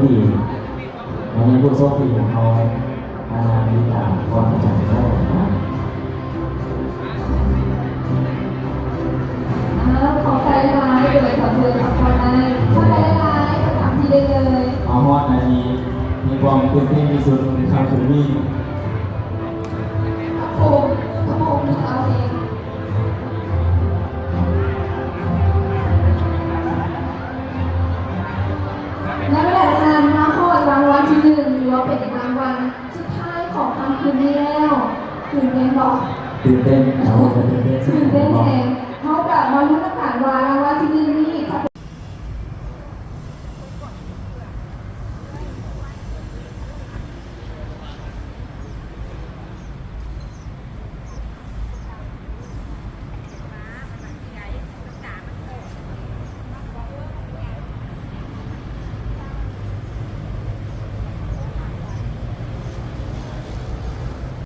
ດີ ວັນນີ້ຜູ້ໂຊກດີຂອງເຮົາ ອາ ນາງ ນາລິຕາ ພອນອາຈານ ເຈົ້າຂອງເຮົາ. ອ້າວ ຂອບໃຈຫຼາຍ ໂດຍຂໍເຊີນພັກຜ່ອນໄດ້. ຂອບໃຈຫຼາຍ ປະຈຳທີ່ໄດ້ເລີຍ. ມາຮອດນາທີທີ່ຄວາມຕື່ນເຕັ້ນທີ່ສຸດໃນຄ່ຳຄືນນີ້. ພະອົງ ພະອົງເຮົາເອງ. ແລ້ວແຫຼະທ່ານ ມາຮອດລາງວັນທີໜຶ່ງ ຫຼືວ່າເປັນລາງວັນສຸດທ້າຍຂອງຄ່ຳຄືນນີ້ແລ້ວ. ຕື່ນເຕັ້ນບໍ່? ຕື່ນເຕັ້ນ ເຮົາກໍຕື່ນເຕັ້ນ ຕື່ນເຕັ້ນແຮງ. ເຮົາກໍມາລຸ້ນນຳກັນວ່າລາງວັນທີໜຶ່ງ